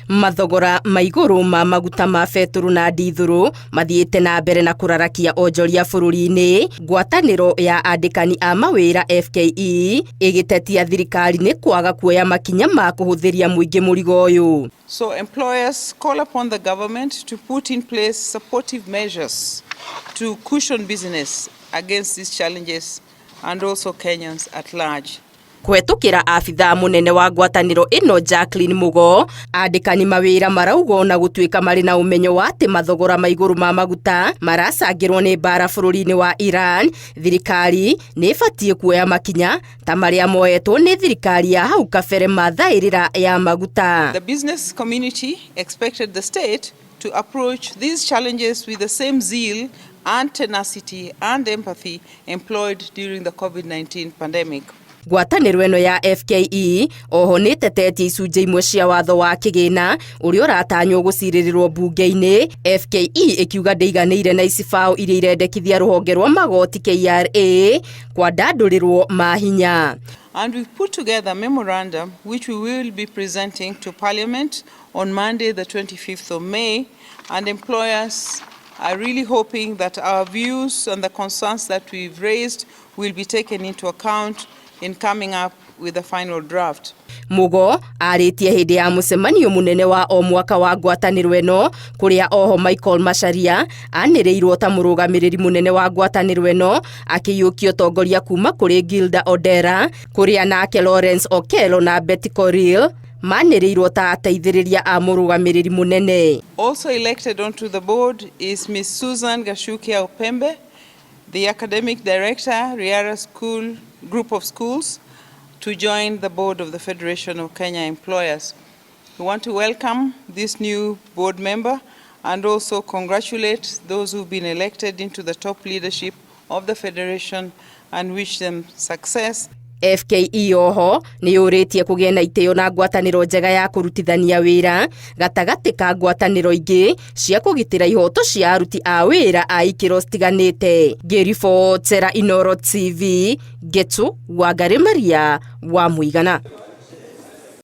Mathogora ma igũrũ ma maguta ma betũrũ na ndithũrũ mathiĩte na mbere na kũrarakia onjoria bũrũri-inĩ. Ngwatanĩro ya andĩkani a mawĩra FKE ĩgĩtetia thirikari nĩ kwaga kuoya makinya ma kũhũthĩria mũingĩ mũrigo ũyũ. So employers call upon the government to put in place supportive measures to cushion business against these challenges and also Kenyans at large. Kũhetũkĩra abithaa mũnene wa ngwatanĩro ĩno Jacqueline Mugo, andĩkani mawĩra marauga ona gũtuĩka marĩ na ũmenyo wa atĩ mathogora ma igũrũ ma maguta maracangĩrwo nĩ mbara bũrũri-inĩ wa Iran, thirikari nĩ ĩbatiĩ kuoya makinya ta marĩa moetwo nĩ thirikari ya hau kabere ma thaĩrĩra ya maguta. The business community expected the state to approach these challenges with the same zeal and tenacity and empathy employed during the COVID-19 pandemic. Ngwatanĩro ĩno ya FKE oho nĩ ĩtetetie icunjĩ imwe cia watho wa kĩgĩna ũrĩa ũratanywo gũcirĩrĩrwo mbunge-inĩ. FKE ĩkiuga ndĩiganĩire na icibaũ iria irendekithia rũhonge rwa magoti KRA kwandandũrĩrwo mahinya. And we've put together a memorandum which we will be presenting to Parliament on Monday, the 25th of May. And employers are really hoping that our views and the concerns that we've raised will be taken into account in coming up with the final draft. Mugo arĩtie hĩndĩ ya mũcemanio mũnene wa o mwaka wa ngwatanĩro ĩno, kũrĩa oho Michael Macharia anĩrĩirwo ta mũrũgamĩrĩri mũnene wa ngwatanĩro ĩno, akĩiyũkia ũtongoria kuma kũrĩ Gilda Odera, kũrĩa nake Lawrence Okello na Betty Korir manĩrĩirwo ta ateithĩrĩria a mũrũgamĩrĩri mũnene. Also elected onto the board is Ms. Susan Gashukia Opembe, the academic director, Riara School Group of Schools, to join the board of the Federation of Kenya Employers. We want to welcome this new board member and also congratulate those who've been elected into the top leadership of the Federation and wish them success. FKE oho nĩ yũrĩtie kũgĩe na itĩo na ngwatanĩro njega ya kũrutithania wĩra gatagatĩ ka ngwatanĩro ingĩ cia kũgitĩra ihoto cia aruti a wĩra a ikĩro citiganĩte. Ngĩribotera Inooro TV, Ngetu Wangari Maria wa Mũigana.